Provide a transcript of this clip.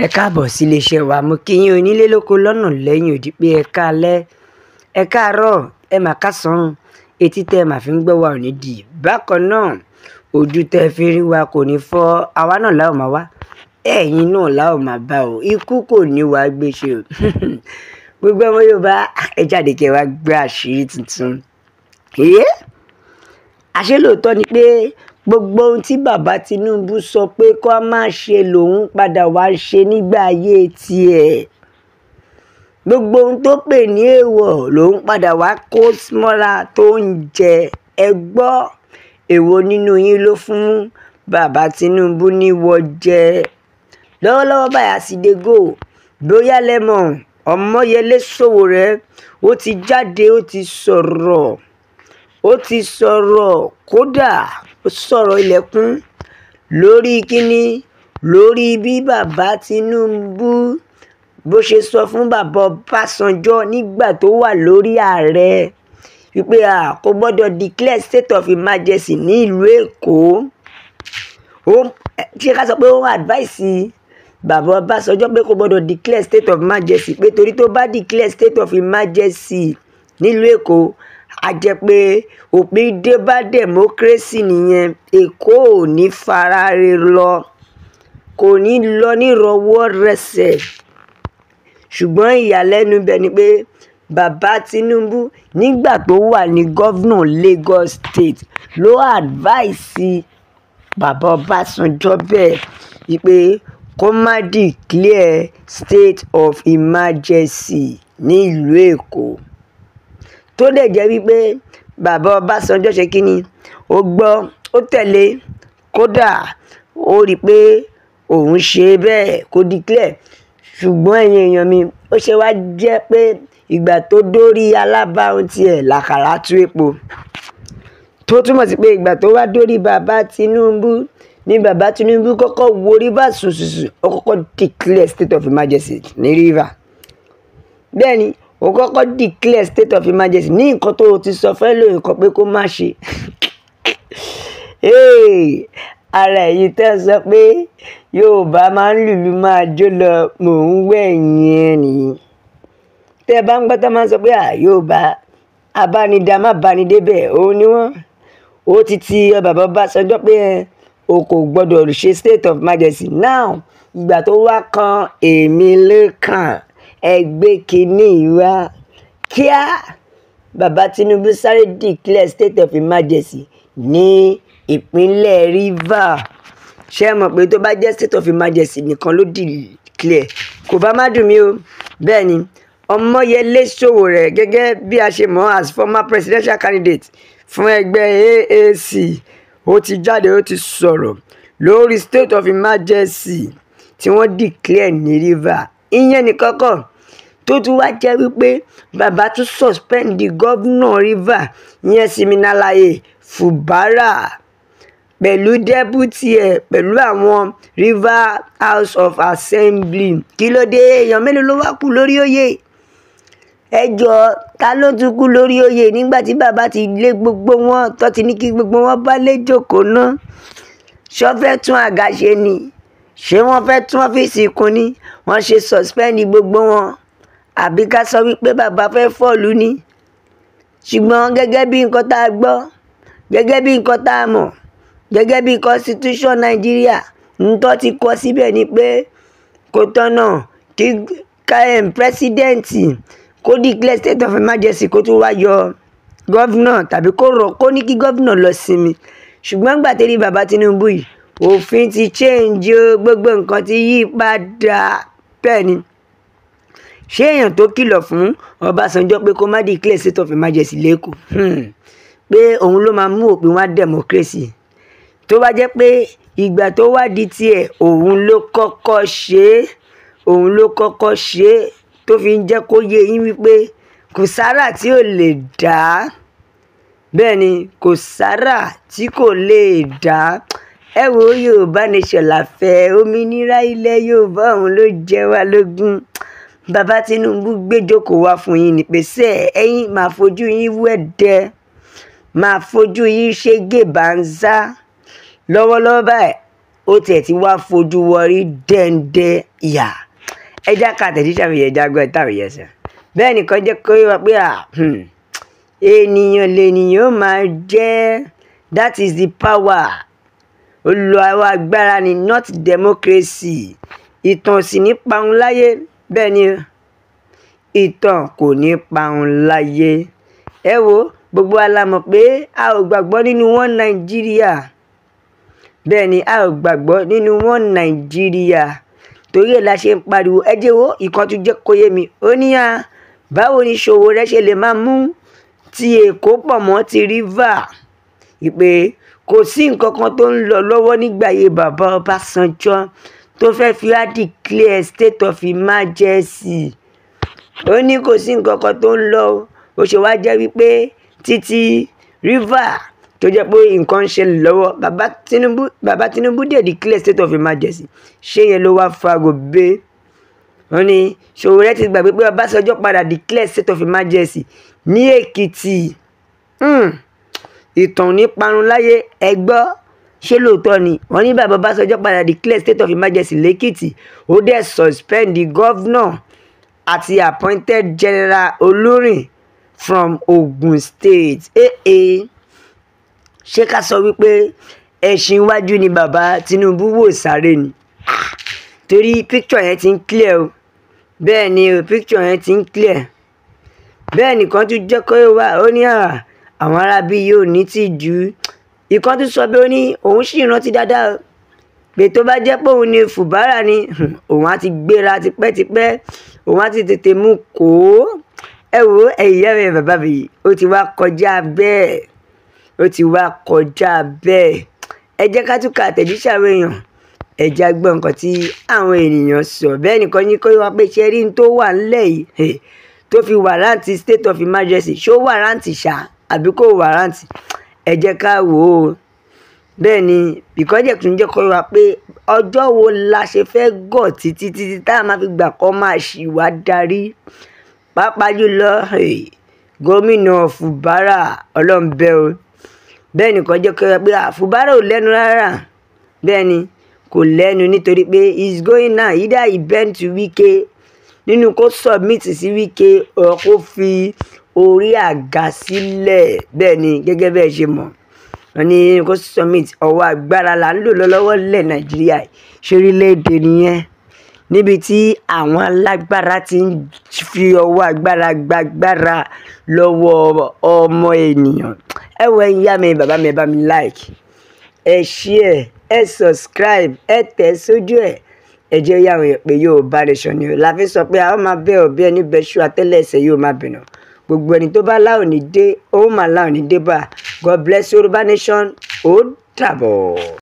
Ẹ káàbọ̀ sí iléeṣẹ́ wa. Mo kí yín onílé lóko lọ́nà lẹ́yìn odi pé ẹ káalẹ́, ẹ káàárọ̀, ẹ mà káàsán. Etí tẹ́ ẹ mà fi ń gbọ́ wa ò ní dì. Bákan náà, ojú tẹ́ ẹ fi rí wa kò ní fọ́. Àwa náà la ó máa wá, ẹ̀yin náà la ó máa bá o. Ikú kò ní wá gbé ṣe o. Gbogbo ọmọ Yorùbá, ẹ jáde kí ẹ wá gbé àṣírí tuntun. Àṣé lóòótọ́ ni pé gbogbo ohun tí bàbá Tinubu sọ pé kó má ṣe lòun padà wá ṣe nígbà ayé tiẹ̀. Gbogbo ohun tó pè ní èèwọ̀ lòun padà wá kó mọ́ra tó ń jẹ. Ẹ gbọ́, èwo nínú yín ló fún bàbá Tinubu níwọ̀ jẹ? Lọ́wọ́lọ́wọ́ báyìí, as e dey go, bóyá lẹ mọ̀, Ọmọyẹlé Sowore ó ti jáde, ó ti sọ̀rọ̀, ó ti sọ̀rọ̀, kódà ó sọ̀rọ̀ ilẹ̀kùn lórí kíní, lórí bí bàbá Tinubu bó ṣe sọ fún bàbá Ọbásanjọ́ nígbà tó wà lórí ààrẹ wípé a kò gbọ́dọ̀ declare state of emergency ní ìlú Èkó. Ó ṣe ká sọ pé ó advice bàbá Ọbásanjọ́ pé kò gbọ́dọ̀ declare state of emergency, pé torí tó bá declare state of emergency nílùú Èkó, a jẹ́ pé òpin dé bá democracy nìyẹn. Èkó ò ní farare lọ, kò ní lọ nírọwọ́ rẹsẹ̀. Ṣùgbọ́n ìyàlẹ́nu bẹ̀ ni pé bàbá Tinubu nígbà tó wà ní governor Lagos State ló advice bàbá Ọbásanjọ́ bẹ́ẹ̀ wípé kó má declare state of emergency ní ìlú Èkó. Tó dẹ̀ jẹ́ wípé bàbá Ọbásanjọ́ ṣe kíni, ó gbọ́, ó tẹ̀lé, kódà ó rí i pé òun ṣe bẹ́ẹ̀, kó declare. Ṣùgbọ́n ẹ̀yin èèyàn mi, ó ṣe wá jẹ́ pé ìgbà tó dórí alábàáhùn tiẹ̀ làkàrà tú epo. Tó túmọ̀ sí pé ìgbà tó wá dórí bàbá Tinubu ní bàbá Tinubu kọ́kọ́ wo Rivers sùsùsù, ó kọ́kọ́ declare state of emergency ní Rivers. Bẹ́ẹ̀ ni, ó kọ́kọ́ declare state of emergency ní nǹkan tó ti sọ fẹ́ lóyún kan pé kó má ṣe. Ara ẹ̀yin tẹ́ sọ pé Yorùbá máa ń lùlù máa jó lọ, mò ń wẹ̀yìn ẹ nìyí. Tẹ́ bá ń gbọ́ tán máa ń sọ pé à Yorùbá abánidá má bani débẹ̀, òun ni wọ́n. Ó ti ti bàbá Ọbásanjọ́ pé o kò gbọ́dọ̀ ṣe state of emergency. Now, ìgbà tó wá kan èmi ló kàn, ẹ gbé kiní wá. Kíá, bàbá Tinubu sáré declare state of emergency ní ìpínlẹ̀ Rivers. Ṣé ẹ mọ̀ pé tó bá jẹ́ state of emergency nìkan ló declare, kò bá má dùn mí o. Bẹ́ẹ̀ ni, Ọmọyẹlé Sowore, gẹ́gẹ́ bí a ṣe mọ̀ as former presidential candidate fún ẹgbẹ́ AAC, ó ti jáde, ó ti sọ̀rọ̀ lórí state of emergency tí wọ́n declare ní Rivers. Ìyẹn nìkan kọ́, tó tún wá jẹ́ wípé bàbá tún suspend the governor Rivers, ìyẹn Siminalayi Fubara, pẹ̀lú deputy ẹ̀, pẹ̀lú àwọn Rivers House of Assembly. Kí ló dé? Èèyàn mélòó ló wá kú lórí oyè? Ẹ jọ̀ọ́, ta ló tún kú lórí oyè nígbà tí bàbá ti lé gbogbo wọn, tó ti ní kí gbogbo wọn bá lé jókòó ná? Ṣé wọ́n fẹ́ tún àga ṣe ni? Ṣé wọ́n fẹ́ tún ọ́fíìsì kùn ni? Wọ́n ṣe suspend gbogbo wọn. Àbí ká sọ wípé bàbá fẹ́ fọ́ọ̀lù ni? Ṣùgbọ́n gẹ́gẹ́ bí nǹkan tá a gbọ́, gẹ́gẹ́ bí nǹkan tá a mọ̀, gẹ́gẹ́ bí constitution Nàìjíríà, ǹ tó ti kọ síbẹ̀ ni pé kò tọ̀nà kí president kó declare state of emergency kó tún wá yọ governor tàbí kó rọ̀ kó ní kí governor lọ sinmi. Ṣùgbọ́n ìgbà tí rí bàbá Tinubu yìí, òfin ti change o, gbogbo nǹkan ti yí padà. Bẹ́ẹ̀ ni, ṣé èèyàn tó kìlọ̀ fún Ọbásanjọ́ pé kó má declare state of emergency l'Ékòó, pé òun ló máa mú òpin wá democracy, tó bá jẹ́ pé ìgbà tó wá di tiẹ̀ òun ló kọ́kọ́ ṣe é, òun ló kọ́kọ́ ṣe é, tó fi ń jẹ́ kó yé yín wípé kò sára tí ò lè dá. Bẹ́ẹ̀ ni, kò sára tí kò lè dá. Ẹ wo, Yorùbá nation la fẹ́, òmìnira ilẹ̀ Yorùbá òun ló jẹ wá lógún. Bàbá Tinubu gbé jókòó wá fún yín ní pé ṣé ẹ̀yin máa fojú yín wẹ́dẹ, máa fojú yín ṣégè bánzá. Lọ́wọ́lọ́wọ́ báyìí, Ó tiẹ̀ ti wá fojú wọrí dẹ́ndẹ́ ìyà. Ẹ já ka àtẹ̀jíṣẹ́ àwọn èèyàn, jágbọ́n táwọn èèyàn sọ. Bẹ́ẹ̀ nìkan jẹ́ kó yé wa pé ènìyàn lènìyàn máa jẹ́. That is the power. Olùwà agbára ni, not democracy. Ìtàn sì ní parun láyé. Bẹ́ẹ̀ ni, ìtàn kò ní parun láyé. Ẹ wo, gbogbo wa la mọ̀ pé a ò gbàgbọ́ nínú one Nàìjíríà. Bẹ́ẹ̀ ni, a ò gbàgbọ́ nínú one Nàìjíríà, torí ẹ̀ la ṣe ń pariwo. Ẹ jẹ́ wo, ìkan tún jẹ́ kó yé mi. Ó ní à, báwo ni Sowore ṣe lè máa mú ti Èkó pọ̀ mọ́ ti River, ìpè kò sí nǹkan kan tó ń lọ lọ́wọ́ nígbà yẹ bàbá Ọbásanjọ́ tó fẹ́ fi wá declare state of emergency? Ó ní kò sí nǹkan kan tó ń lọ. Ó ṣe wá jẹ́ wípé títí River tó jẹ́ pé nǹkan ń ṣẹlẹ̀ lọ́wọ́, bàbá Tinubu dẹ̀ declare state of emergency? Ṣé yẹn ló wá fa gòbé? Wọ́n ní Sowore ti gbàgbé pé Ọbásanjọ́ padà declare state of emergency ní Èkìtì. Ìtàn ní parun láyé. Ẹ gbọ́, ṣé lóòótọ́ ni? Wọ́n ní bàbá Ọbásanjọ́ padà declare state of emergency lẹ́kìtì, ó dẹ̀ suspend the governor àti appointed General Olórin from Ogun State. Ee, ṣé ká sọ wípé ẹṣin iwájú ni bàbá Tinubu wò sáré ni? Torí picture yẹn ti ń clear o. Bẹ́ẹ̀ ni o, picture yẹn ti ń clear. Bẹ́ẹ̀ nìkan tún jẹ́ kó wá. Ó ní àwọn aráabí yóò ní tìjú. Ìkan tún sọ pé, ó ní òun sì rántí dáadáa pé tó bá jẹ́ pé òun ni Fubara ni, òun á ti gbéra tipẹ́tipẹ́, òun á ti tètè mú kó. Ẹ wo, ẹ̀yin ìyá mi, bàbá mi, ó ti wá kọjá bẹ́ẹ̀, ó ti wá kọjá bẹ́ẹ̀. Ẹ jẹ́ ká tún ka àtẹ̀jíṣẹ́ àwọn èèyàn. Ẹ jẹ́ á gbọ́ nǹkan tí àwọn ènìyàn sọ. Bẹ́ẹ̀ nìkan ní kó wá pé ṣe rí n tó wà ńlẹ̀ yìí tó fi warrant state of emergency, ṣó warrant ṣá àbí kò warrant? Ẹ jẹ́ ká wò ó. Bẹ́ẹ̀ ni ìkọ́jẹ̀ tún jẹ́ kó wá pé ọjọ́ wo la ṣe fẹ́ gọ̀ títí títí tá a máa fi gbà kọ́ máa ṣì wá darí, pàápàá jùlọ gómìnà Fubara? Ọlọ́run o. Bẹ́ẹ̀ nìkan jẹ́ kó wá pé Fubara ò lẹ́nu rárá. Bẹ́ẹ̀ ni, kò lẹ́nu nítorí pé he is going now, either he bend to Wike, nínú kó submit sí Wike or kó fi orí àga sílẹ̀. Bẹ́ẹ̀ ni, gẹ́gẹ́ bẹ́ẹ̀ ṣe mọ̀, wọ́n ní kó submit. Ọwọ́ agbára là ń lò lọ́wọ́ lẹ̀ Nàìjíríà. Ṣe orílẹ̀-èdè nìyẹn níbi tí àwọn alágbára ti ń fi ọwọ́ agbára gbàgbára lọ́wọ́ ọmọ ènìyàn? Ẹ wo, ẹ̀yin ìyá mi, bàbá mi, ẹ bá mi like, ẹ share, ẹ subscribe, ẹ tẹ̀ sójú ẹ̀. Ẹ jẹ́ yà àwọn èèyàn pé Yorùbá Nation ni o. La fi sọ pé àwọn máa bẹ́ ọ̀bẹ ẹni bẹ́ ṣú àtẹ́lẹsẹ̀ yóò máa bìnà. Gbogbo ẹni tó bá láò ní dé, ó máa láò ní dé bá. God bless Yorùbá Nation. Ó dàbọ̀.